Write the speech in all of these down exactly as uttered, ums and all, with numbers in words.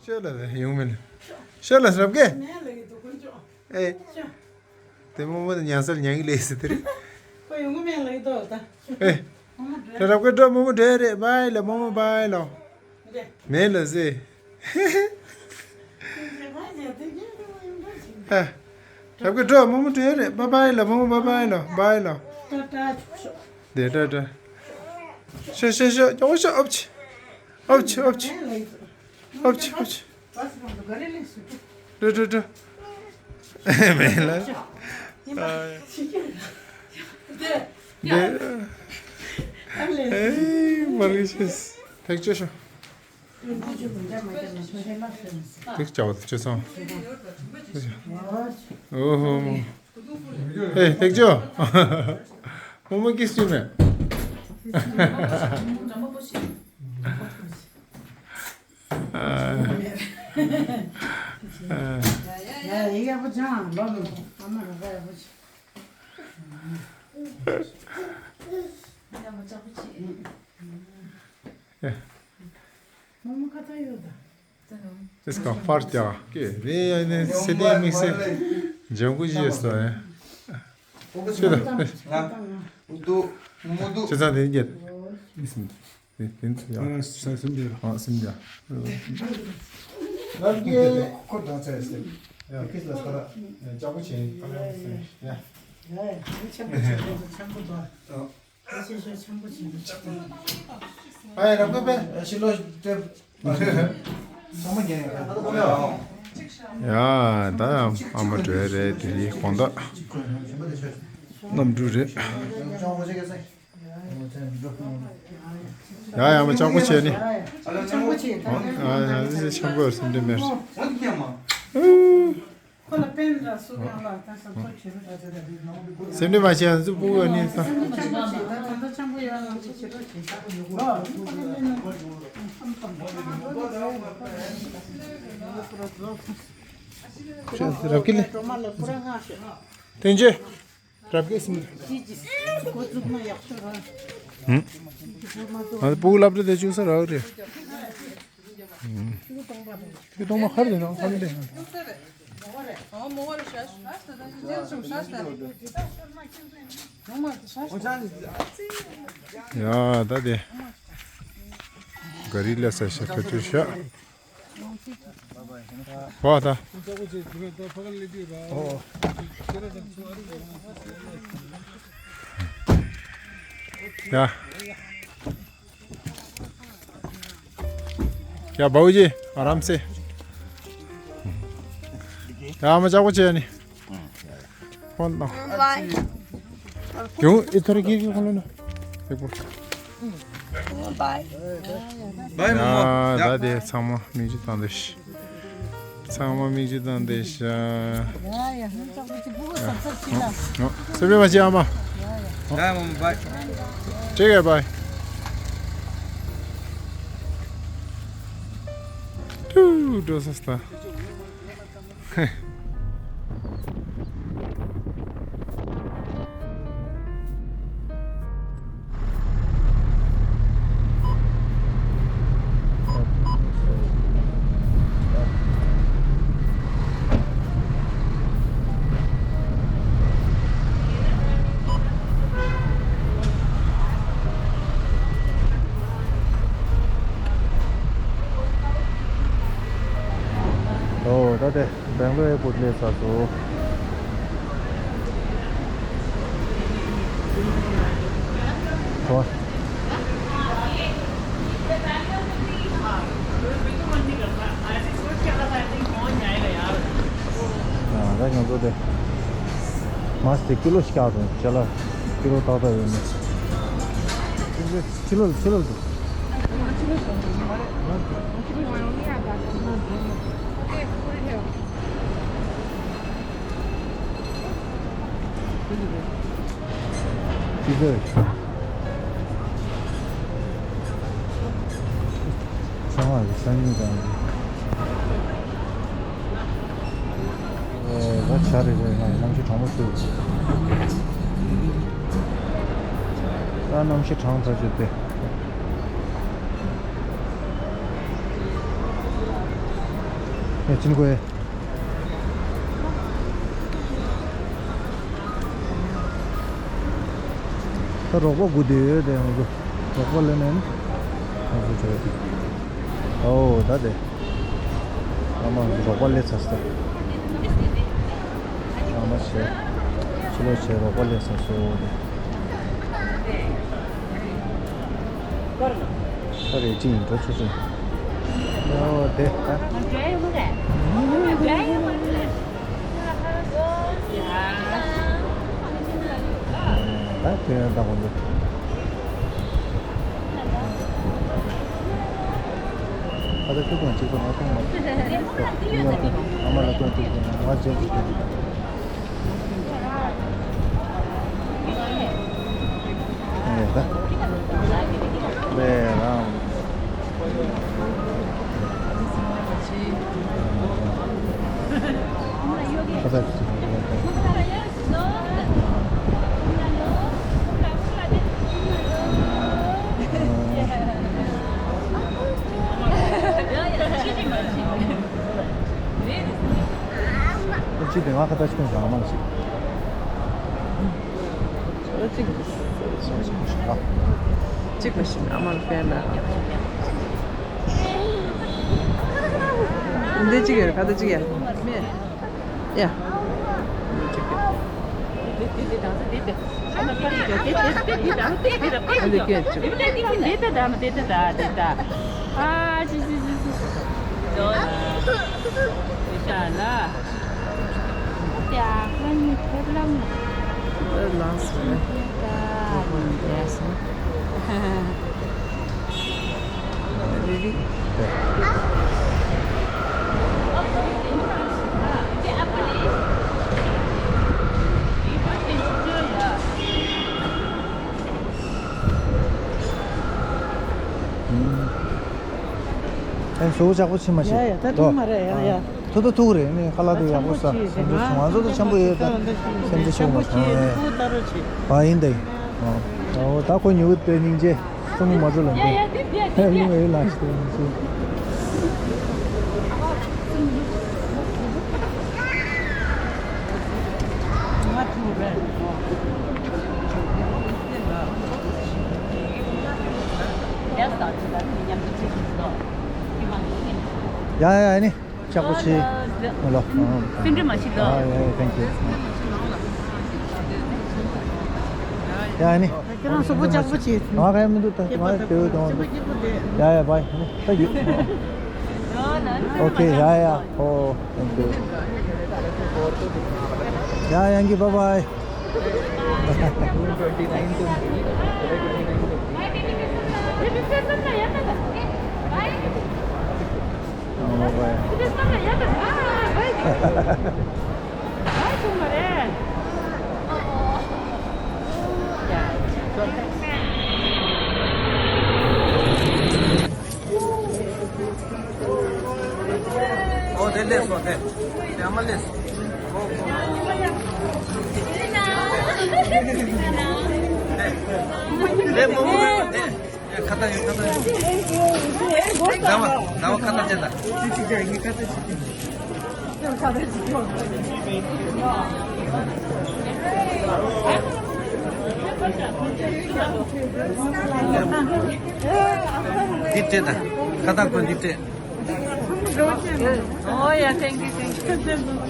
ཤོད་ལ་ཡོང་མིན། ཤོད་ལ་རབ་གེ། ནས་ལ་གི་དུ་ཀུན་ཅོ། ཨེ། ཤོད། དེ་རྨོ་མོ་དང་ཉང་སལ་ཉང་གི་ལས་སི་དེ་རེད། ཁོ་ཡོང་གི་མེད་ལ་གི་དོ་ད། ཨེ། རྨོ་མོ་འགྲོ། རབ་གེ་འགྲོ། རྨོ་མོ་འགྲོ་རེད། བའི་ལ་རྨོ་མོ་བའི་ལ། འདི། མེད་ལ་སི། ཨ། རབ་གེ་འགྲོ། རྨོ་མོ་འགྲོ་རེད། བའི་བའི་ལ། རྨོ་མོ་བའི་བའི་ལ། བའི་ལ། ཏ་ཏ་ཆུ་ཤོག་དེ་ཏ་ཏ། ཤོད་ཤོད་ཤོད། ཡོང་ཤོད། ཨོབ་ཆི། ཨོབ་ཆི་ཨོབ་ཆི། ཨོབ་ཆི་ཨོབ་ཆི། འགྲོ་འགྲོ་འགྲོ། མེད་ལ། ཨ། འདི། ཨེ། མར་གི་ཤེས། ཐེག་ཆེ་ཤོ། ཐེག་ཆེ་བ་ཆེ་སོང་། ཨོ་ཧོ། ཨེ། ཐེག་ཆེ། རྨོ་མོ་ཀིས་བྱེད་མེད། ཨ། ཨ། ཡ་ཡ་ཡག་པོ་ཅང་ལོ་མི་འདུག་ཨ་མ་རོགས་པ་ཡག་པོ་བྱེད། ཡ། རྨོ་མོ་ཁ་ཐག་ཡོད་ད། དེ་སྐ་ཕར་རྒྱག་གི་རེད། ཡ་ནི་སེ་དེ་དམིགས་བསལ་ལྗང་གུ་བཞེས་སོ་ཡ། ཤོད་ད། ང་འདུག་མོ་འདུག་ཁྱེད་ཚང་དེ་རྒྱབ། དེ་དེ་ཚོ་ཡ། ཨ་ས་སེམས་རྒྱ། ཨ་སེམས་རྒྱ། ལབ་ཀྱི། ཁོ་དང་ཚེ་སེམས། ཡ་ཁིས་ལ་ས་ར། ཡ་ལྕགས་པོ་ཆེན་ཁ་ལ་སེམས་ཡ། ཡ་ཡ་ཆེན་པོ་ཆེན་པོ་ཆེན་པོ་དོ། ཨ་ཡ་རབ་གེ་པེ། ཨ་ཤི་ལོ་ཏེ། ཚང་མ་རྒྱན་ཡོད་རེད། ཡ་ད་ཡ་ཨ་མ་འགྲོ་ཡ་རེད། དེ་རིང་དགོང་དག་གནམ་གྲུ་རེད། ཡ་ཡ་མ་ལྕགས་པོ་བྱས་ནི། ཨ་ཡ་ཆེན་པོ་སེམས་ཁྲལ་མེད། ཁོ་ལ་པེན་ར་སུ་ཡང་ལ་ད་ས་ཚོ་བྱེད་རོགས་བྱེད། སེམས་ཁྲལ་མ་བྱེད། ཨ་ཚོ་སྤུ་གུ་ནི་ད། སེམས་ཁྲལ་མ་བྱེད་ད། ད་ལྟ་ཆང་པོ་ཡོད་ལ་ཚོ་བྱེད་རོགས་བྱེད། ཨོ་ཁོ་ལ་པེན་ར། རབ་ཀྱི་ལེ། ཐེན་ཅེ། རབ་ཀྱི་སིམ། ཅི་ཅི་ཀོ་ཙུག་ན་ཡག་ཤོས་ར། ཧུམ། ང་ཚོ་སྤུ་གུ་སློབ་གྲྭ་དེ་བཅུག་ས་རག་རེད། ཧུམ། ཆུ་སྟོང་པ་ཧར་དེ་ནང་ཧར་དེ། ཡ་ད་དེ། ག་རི་ལ་ས་ཤ་ཁ་ཏུ་ཤ། བ་ད། ཡ། ཡ་བའུ་ཇི། ཨ་རམ་སེ། ཡ་མ་ཅག་པོ་བྱས་ནི། ཧོན་ནོ། བའི། ཡོང་ཨི་ཐོར་གི་གི་ཧོན་ནོ། ཡག་པོ། བའི། བའི་མོ་མོ། ཡ་ད་དེ་ཚང་མ་མིག་ཆུ་བཏང་དེ་ཤི། ཚང་མ་མིག་ཆུ་བཏང་དེ་ཤི། ཡ་ཡ་ཧུན་ཙག་པོ་ཅི་བུ་གུ་སབ་སབ་ཤི་ལ། སེ་པེ་མ་ཅི་ཨ་མ། ཡ་ཡ་མོ་མོ་བའི། ཅེ་གེ་བའི། ཏུ་འགྲོ་ས་སྟ། ཨོ་ད་དེ། སྦེང་ལོར་ཨེར་པོར་ཊི་སླེབས་ཚར་སོང་། ཨོ། ཨ་ད་ང་ཚོ་དེ་མ་སྟེ་ཀི་ལོ་ཞིག་བཀག་སོང་། ཅ་ལག་ཀི་ལོ་ཏག་ཏག་ཡོད་མེད། ཕྱི་ལོགས་ཕྱི་ལོགས་འདུག་ཅི་ཟེར། ཚང་མ་གི་སང་ཉིན་དང་། ཨོ་ད་བྱ་རེད་རེད། ང་ཡི་གནམ་གཤིས་གྲང་མོ་ཞིག་ད་གནམ་གཤིས་གྲང་ཐག་ཆོད་དེ། ཡ་ཅིན་གོ་ཡེ། ད་རོགས་པ་སྒུག་བསྡད་ཡོད་དེ་ང་ཚོ། རོགས་པ་ལེན་ནས་ནི། ང་ཚོ་བྲོས་ཏེ། ཨོ་ད་དེ། ཨ་མ་ང་ཚོ་རོགས་པ་སླེབས་ཚར་སོང་། ཨ་མ་བྱས། ཕྱི་ལོགས་བྱས་རོགས་པ་སླེབས་ཚར་སོང་དེ། ད་རེད་ཅི་ཡིན་འགྲོ་ཆོག་ཆོག་ཨོ་དེ་ད། ད་དེ་ཡང་ད་གོ་འདུག་ཨ་ད་ཁྱོད་ཀྱང་གཅིག་པ་ང་མཐོང་མ་ཐུབ། ཨ་མ་ལ་སྐྱོན་ཐུབ་ཀྱི་ང་རྗེས་ཀྱི་སྐྱོན་ཐུབ། ཨེ་ད། ལས་རང་། ཁ་ཚ་ཅིག་ཅི་དེ་ང་ཁ་ཏ་ཅི་ཀུན་ཟ་མ་ཞིག་ཅོ་ཅིག་ཅིག་མ་ཤི་ན་མ་ལ་ཕན་ན། འདི་ཅིག་ཡོད་ཁ་ཏ་ཅིག་ཡ། ཡ། འདི་སྐད་ཅིག་ཨེ་ཟོ་ཆག་པོ་ཕྱིན་མ་ཤེས། ཡ་ཡ་ད་ཐུག་མ་རེད་ཡ་ཡ། ཐུག་ཐུག་ཐུག་རེད་ནི་ཁ་ལག་དེ་ཡག་པོ་ས་སེམས་ཅན་ཆུང་ང་ཚོ་ད་ཆེན་པོ་ཡོད་ད་སེམས་ཅན་ཆུང་མ་སོང་ཨེ། ཨ་ཡིན་ད་ཡིན། ཨོ་ད་ཁོ་ཉི་འུ་དེ་སྙིང་རྗེ་གཙང་མ་བཟོ་ལ་འདི་ལུང་ཨེ་ལ་ཞིག་དེ་ཡིན་ཚུལ། ཡ་ཡ་ཨ་ནི། ལྕགས་པོ་ཆེ། ཨོ་ལོ། སེམས་ཁྲལ་མ་བྱེད་དོ། ཨ་ཡ་ཡ་thank you། ཡ་ཨ་ནི། ཁྱེད་རང་གཟུགས་པོ་ལྕགས་པོ་བྱེད། ང་ག་ཡ་མི་འདུག་ད་ང་ལྟོས་དང་འདུག་ཡ་ཡ་bye། ད་ཡོད། ཨོ་ཁེ་ཡ་ཡ། ཨོ་thank you། ཡ་ཡང་གི bye bye། ཨོ་bye bye། ཨོ་དེ་ལས་སོ་དེ། ཡ་མ་ལས། ལས་མོ་མོ་དེ། ཁ་ཏ་ཡོད་ཁ་ཏ་ཡོད། ཟླ་བ་ཟླ་བ་ཁ་ཏ་ཅན་ད། འདི་སྤྲད་ད། ཁ་ཏ་ཁོ་འདི་སྤྲད། Oh yeah, thank you, thank you.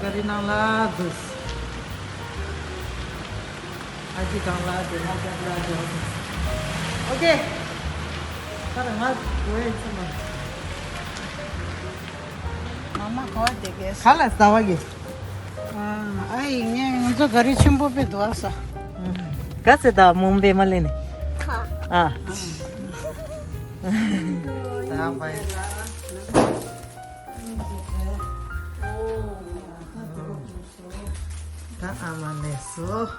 ག་རེ་ནང་ལ་འདུག་ཨ་ཅེ་གང་ལ་འདུག་ཨ་ཅག་ལ་འདུག་ཨོ་ཀེ། ད་རང་ང་འགྲོ་ཡས་ཚུལ་མ། མ་མ་གོ་བ་དེ་གས། ག་ལ་ཟ་བ་གི། ཨ་ཡིན་ངས་ང་ཚོ་ག་རེ་ཆེན་པོ་དཔེ་འདུག་ཨ་ས། ག་ཚེ་ད་མུམ་པའི་མ་ལེ་ནི། ཨ། ད་ཨ་མ་ལེ་སོ།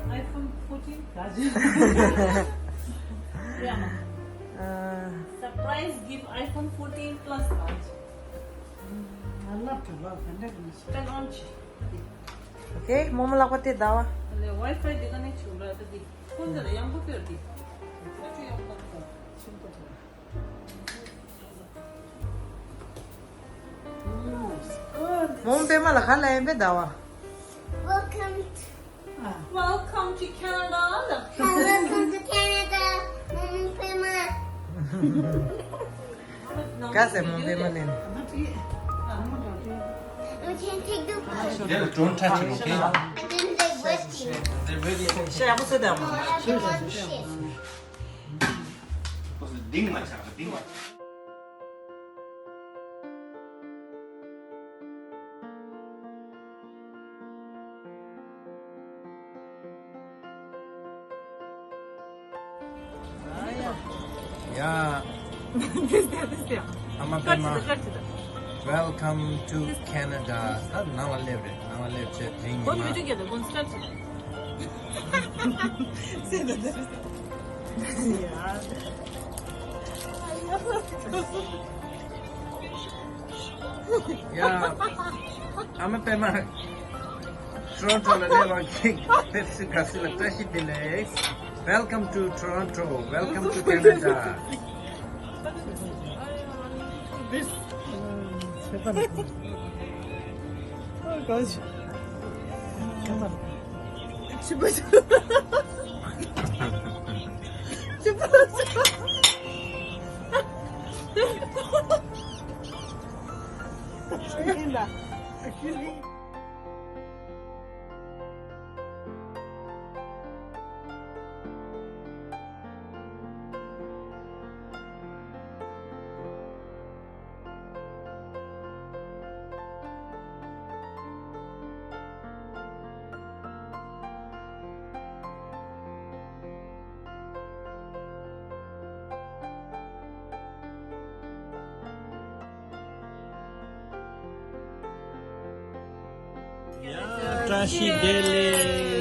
iPhone fourteen 가지. 야, 아, surprise gift iPhone fourteen Plus 가지. I love to love. Turn on. Okay, 뭐 먹으려고 때 나와. 근데 와이파이 내가 내 친구라 어디? 혼자 양고 때 어디? 아주 양고 때. མོང་པད་མ་ལ་ག་ལ་ཡིན་པའི་ཟླ་བ། Welcome to Welcome to Canada. Welcome to Canada. མོང་པད་མ། ག་ཟེ་མོང་པད་མ་ལེན། You can take the picture. Don't touch it, okay? I didn't like wet things. ཤ་ཡག་པོ་ཟོས་དང་། I have to wash it. ལྡིང་མ་ཆགས་པ་ལྡིང་མ། ཡ། ཨ་མ་པད་མ། Welcome to Canada. ད་ནང་ལ་སླེབས་རེད། ནང་ལ་སླེབས་བྱས་དེ་ཉི་མ། ཡ། ཨ་མ་པད་མ། Toronto ལ་སླེབས་པ་ཁྱེད་ཕེབས་བསུ་དགའ་བསུ་ལ་བཀྲ་ཤིས་བདེ་ལེགས། Welcome to Toronto. Welcome to Canada. This. Oh gosh. ཡ། བཀྲ་ཤིས་བདེ་ལེགས།